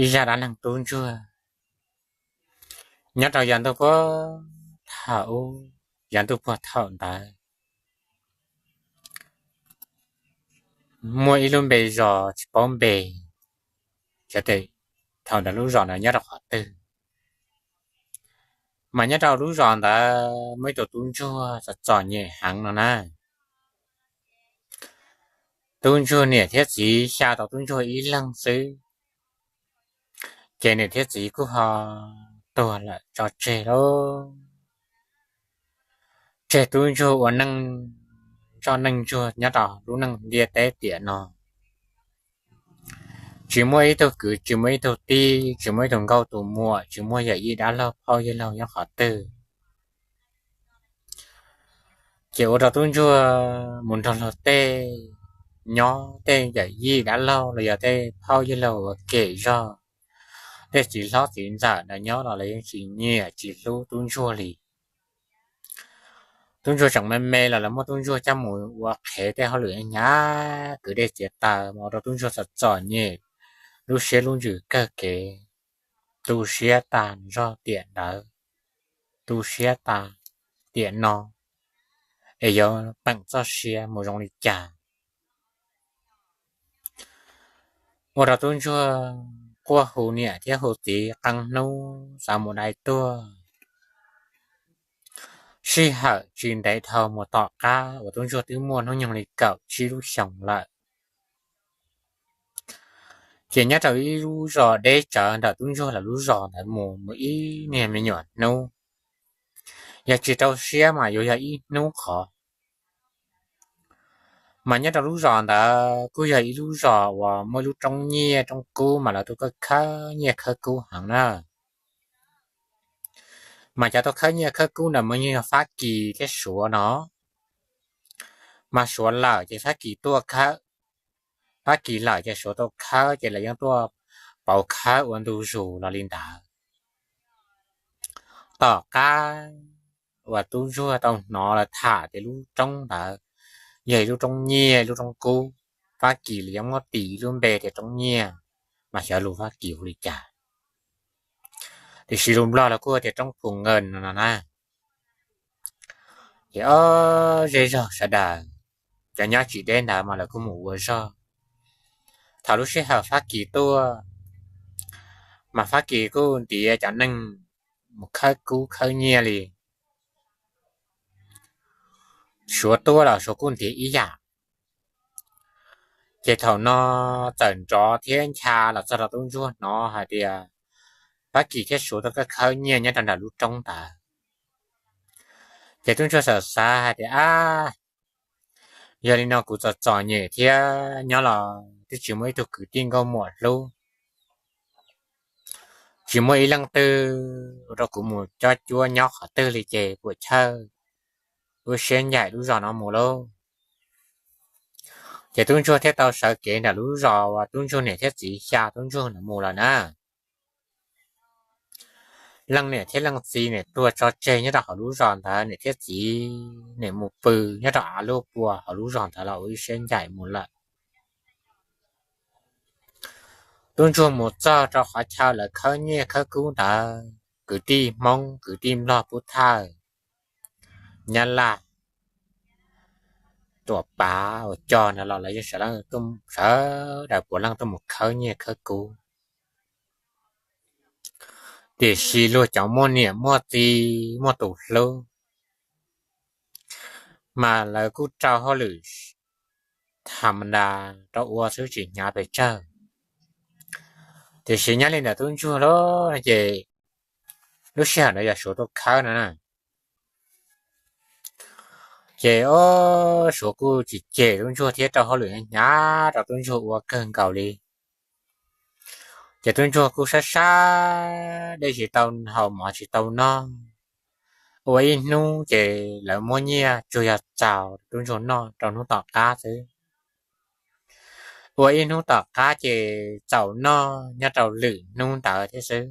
ib zaj dab neeg tub ntsuag. Nyob rau yav ntuj puag thaum ub, yav ntuj puag thaum ntawd, muaj ib lub npe zos tsis paub npe, thaum ntawd lub zos ntawd nyob rau qhov twg. Mas nyob rau lub zos ntawd muaj ib tug tub ntsuag txom txom nyem heev no na. Tub ntsuag niam thiab txiv xya tau tub ntsuag ib leeg xwb, ces niam thiab txiv kuj ho tuag lawm tso tseg lauj. Tseg tub ntsuag ua neej, tso neej ntsuag nyob rau lub neej ntiaj teb tiam no. Tsis muaj ib tug kwv, tsis muaj ib tug tij, tsis muaj ib tug nkauj tus muam, tsis muaj yawm yij dab laug phauj yawg laug nyob qhov twg. Ces ua rau tub ntsuag mus nrog luag tej nyob, tej yawm yij dab laug los yog tej phauj yawg laug ua kem zog, tej txiv hlob txiv ntxawm ntawd nyob los lawv yeej tsis nyiam tsis hlub tub ntsuag li. Tub ntsuag tseem me me los lawv muab tub ntsuag coj mus ua qhev tej hauj lwm hnyav kwv dej txiav taws mas ua rau tub ntsuag txom txom nyem, lub siab lub ntsws kawg kev, tu siab tag zog tiam ntawd, tu siab tag tiam no, es yuav peem txoj sia mus zoo li cas. Ua rau tub ntsuag quaj hu niam thiab hu txiv qee hnub xav mus dai tuag. Sij hawm tsis ntev dhau mus tom qab uas tub ntsuag twb muaj hnub nyoog li kaum tsib lub xyoos lawm. Ces nyob rau ib lub zos deb tsawv ntawm tub ntsuag lawv lub zos ntawd mus, mus ib niag me nyuam hnub, yog tsis rau siab mas yuav yog ib hnub qhov. Mas nyob rau lub zos ntawd kuj yog ib lub zos uas muaj ib lub roob nyiaj roob kub mas lawv tuaj khawb nyiaj khawb kub heev na. Mas cov tuaj khawb nyiaj khawb kub ntawd mas yeej yog Fab Kis thiab Suav no. Mas Suav lawm ces Fab Kis tuaj khawb, Fab Kis lawm ces Suav tuaj khawb, ces lawv yeej tuaj pauv khawb ua ntu zus los li ntawd. Tom qab uas tub ntsuag tau hnov lawv tham tias lub roob ntawd yog ib lub roob nyiaj, ib lub roob kub, Fab Kis los yeej muab tis ib lub npe tias roob nyiaj, mas xyov lus Fab Kis hu li cas, tiam sis lus Nplog los kuj tias roob Phu Nkees no na. Ces ob zej zog sawv daws, cov nyob tsis deb ntawd mas lawv kuj mus ua zog. Thaum lub sij hawm Fab Kis tuaj, mas Fab Kis kuj ntiav cov neeg mus khawb kub khawb nyiaj li. Suav tuaj los Suav kuj ntiav ib yam. Ces thaum no txawm nrov thiab ncha los txog rau tub ntsuag hnov hais tias Fab Kis thiab Suav tuaj khawb nyiaj nyob rau nram lub roob ntawd. Ces tub ntsuag xav xav hais tias, ab, yog li no kuv txom txom nyem thiab nyob los twb tsis muaj ib tug kwv tij nkauj muam hlub, tsis muaj ib leej twg ua rau kuv mus cob cuab nyob qhov twg li ces puam chawj, wb siab ncaim lub zos no mus lauj. Ces tub ntsuag thiaj tau sawv kev nram lub zos uas tub ntsuag niam thiab txiv xya tub ntsuag ntawd mus lawm na. Leej niam thiab leej txiv nim tuag tso tseg nyob rau hauv lub zos ntawd, niam thiab txiv nim mus pw nyob rau av luaj pua hauv lub zos ntawd los ua ib siab ncaim mus lawm. Tub ntsuag mus txog rau qhov chaw lawv khawb nyiaj khawb kub ntawd, kwv tij Hmoob kwv tij Nplog pub thawj, Nyab Laj, tuam pav uas cog ntawd los lawv yeej sawv daws puav leej tuaj mus khawb nyiaj khawb kub. Tiam sis luag cov muaj niam muaj txiv muaj tus hlub, mas lawv kuj rau hauj lwm tham ma da rau ua xwb tsis hnyav pes tsawg. Tiam sis nyob li ntawm tub ntsuag lawm ces lub sij hawm ntawd yog Suav tuaj khawb no na. Ces ob Suav kuj tsis cem tub ntsuag thiab rau hauj lwm hnyav rau tub ntsuag ua kawg nkaus li. Ces tub ntsuag kuj sab sab dej tsis tau haus mov tsis tau noj. Ua ib hnub ces lawv muab nyiaj tsuas yog txaus tub ntsuag noj rau hnub tom qab xwb. Ua ib hnub tom qab ces txaus noj nyob rau lwm hnub ntawd thiab xwb.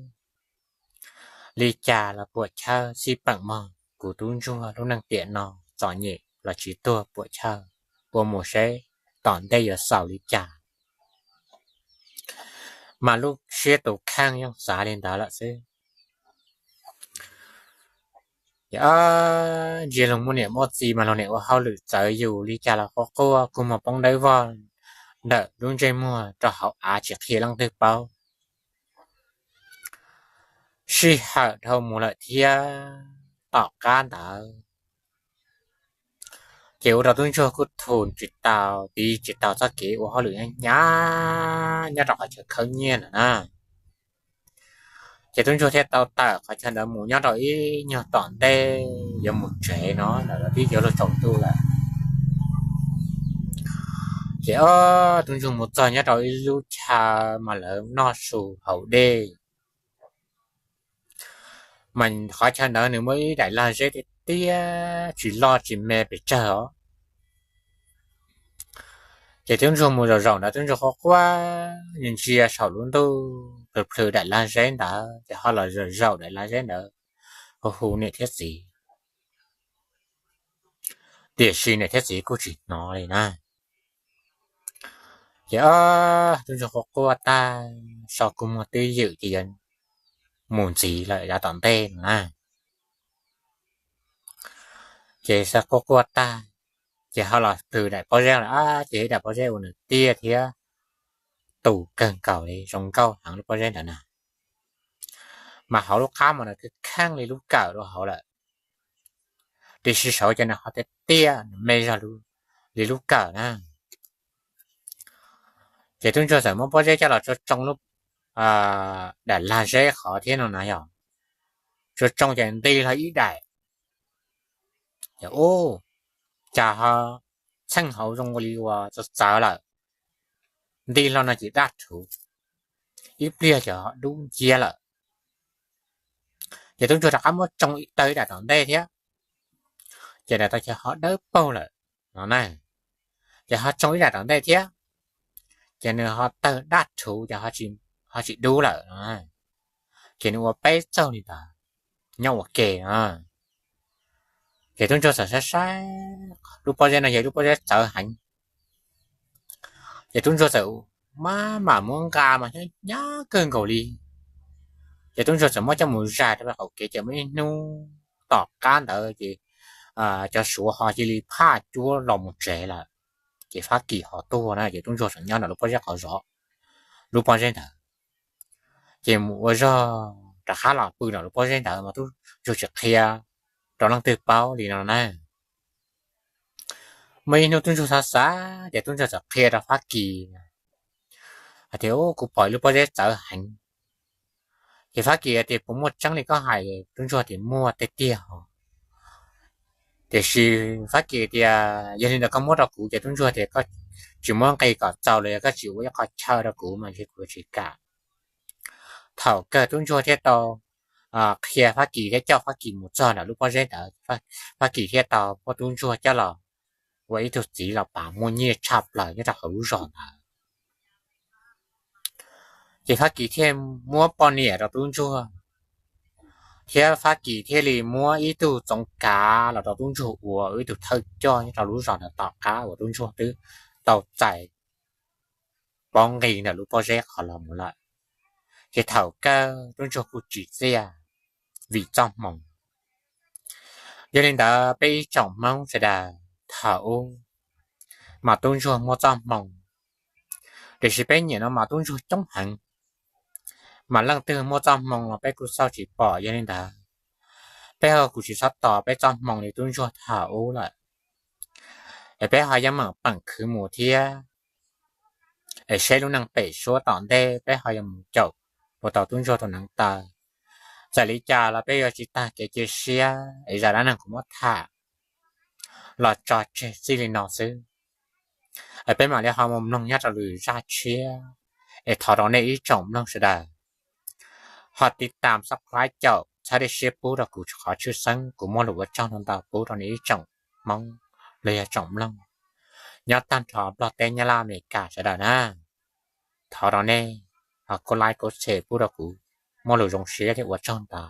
Li cas los puam chawj xij peem mog, kuv tub ntsuag lub neej tiam no txom nyem los tsis tuag puam chawj, ua mus seb tom ntej yuav xaus li cas. Mas lub riab tus kheej yeej xav li ntawd lawm xwb. Ces ntsia luag muaj niam muaj txiv mas luag niam ua hauj lwm txawv yus li cas los quaj quaj kua muag poob dawb vog ntawm lub ntsej muag rau hauv av tsis qhia leej twg paub. Sij hawm dhau mus lawm thiab tom qab ntawd ces ua rau tub ntsuag kuj thum tsis tau, tiv tsis tau txoj kev ua hauj lwm hnyav nyob rau qhov chaw khawb nyiaj no na. Ces tub ntsuag thiaj tau tawm qhov chaw ntawd mus nyob rau ib nyuag tom ntej yuav mus tsev no, lawv twb yuav luag tsaus ntuj lawm. Ces ob tub ntsuag mus txog nyob rau ib lub chaw mas lawv noj su haus dej, mas qhov chaw ntawd nws muaj ib daim lag zeb tiaj tiaj tsis loj tsis me pes tsawg os. Ces tub ntsuag mus zaum zaum ntawd tub ntsuag quaj quaj ntsia saum lub ntuj plhws plhws daim lag zeb ntawd ces ho los zaum zaum daim lag zeb ntawd hu hu niam thiab txiv, tiam sis niam thiab txiv kuj tsis hnov li na. Ces ob tub ntsuag quaj quaj tag, so kua muag twb ywm ces yuav mus ntxiv lawm yav tom ntej no na. Ces so quaj quaj tag, ces ho los plhws daim pob zeb lawm, ces ib daim pob zeb uas nws tiaj thiab tus kawg nkaus li zoo nkauj heev lub pob zeb ntawd na. Mas hauv lub qab mas nws kheej li lub kawm rau hauv lawm, tiam sis saum ces nws ho tiaj tiaj nws me zog li lub kawm na. Ces tub ntsuag txawm muab pob zeb coj los tso tsoo lub daim lag zeb qhov thiab no na yog, tso tsoo ces nti hlo ib daim, ub, cas ho txheej hauv zoo li uas txawv txawv lawm, nti hlo no ces daj rhuv, ib pliag ces ho dub nciab lawm. Ces tub ntsuag rov qab muab tsoo tawg ib daim tom ntej thiab, ces daim tau ces ho dawb paug lawm no na. Ces ho tsoo ib daim tom ntej thiab, ces nws ho tawg daj rhuv ces ho tsis dub lawm no. Ces nws ua peb txaug li ntawd nyob ua ke. Ces tub ntsuag txawm saib saib, lub pob zeb no yog lub pob zeb txawv heev. Ces tub ntsuag txawm maj mam muab nqa mas nyob nyab kawg nkaus li. Ces tub ntsuag txawm muab coj mus zais rau qaum kev ces muaj ib hnub tom qab ntawd ces cov Suav ho cia li phaj cuab los mus tsev lawm. Ces Fab Kis ho tuaj na ces tub ntsuag txawm nyob ntawm lub pob zeb qhov zov lub pob zeb ntawd. Ces mus ua zog rov qab los pw ntawm lub pob zeb ntawd mas tub ntsuag tsis qhia rau leej twg paub li no na. Muaj ib hnub tub ntsuag xav xav ces tub ntsuag txawm qhia rau Fab Kis hais tias, Ub, kuv pom ib lub pob zeb txawv heev. Ces Fab Kis tias, Puas muaj tseeb li koj hais? Tub ntsuag tias, Muaj tiag tiag os. Tiam sis Fab Kis tias, Yog li ntawd koj muab rau kuv. Ces tub ntsuag tias, Koj tsis muab nqi kom txaus los yog koj tsis ua ib qho chaw rau kuv mas ntshe kuv tsis kam. Thaum kawg tub ntsuag thiaj tau qhia Fab Kis thiab coj Fab Kis mus txog ntawm lub pob zeb ntawd, Fab Kis thiaj tau muab tub ntsuag coj los ua ib tug txiv los pav muaj nyiaj tshaj plaws nyob rau hauv lub zos ntawd. Ces Fab Kis thiaj muab poj niam rau tub ntsuag, thiab Fab Kis thiaj li muab ib tug txoov kav los rau tub ntsuag ua ib tug thawj coj nyob rau lub zos ntawd tom qab uas tub ntsuag twb tau txais pob nqis ntawm lub pob zeb qhov los mus lawm. Ces thaum kawg tub ntsuag kuj tsim txiaj vim txoj hmoo. Yog li ntawd peb ib tsoom Hmoob sawv daws, thaum ub mas tub ntsuag muaj txoj hmoo, tiam sis peb niaj hnub no mas tub ntsuag coob heev, mas leej twg muaj txoj hmoo los peb kuj xauj tsis pom. Yog li ntawd peb ho kuj tsis txhob tos peb txoj hmoo li tub ntsuag thaum ub lawm, es peb ho yeej meem peem khwv mus thiab, es seb lub neej pem suab tom ntej peb ho yuav mus caum puas tau tub ntsuag tus neev taw. Txawm li cas los peb yuav tsis tag kev cia siab es zaj dab neeg kuv muab tham los tso tseg txij li no xwb. Es peb mam li ho mus mloog nyob rau lwm zaj tshiab. Es thov rau nej ib tsoom mloog sawv daws ho tiv tam subscribe caum txhawb dej siab pub rau kuv qhov tshwj xeeb, kuv muaj lus ua tsaug ntau ntau pub rau nej ib tsoom Hmoob los yog tsoom mloog nyob tag nrho Nplog teb, Nyab Laj, Amelikas sawv daws na. Thov rau nej ho kuj like kuj share pub rau kuv, muaj lus zoo siab thiab ua tsaug ntau.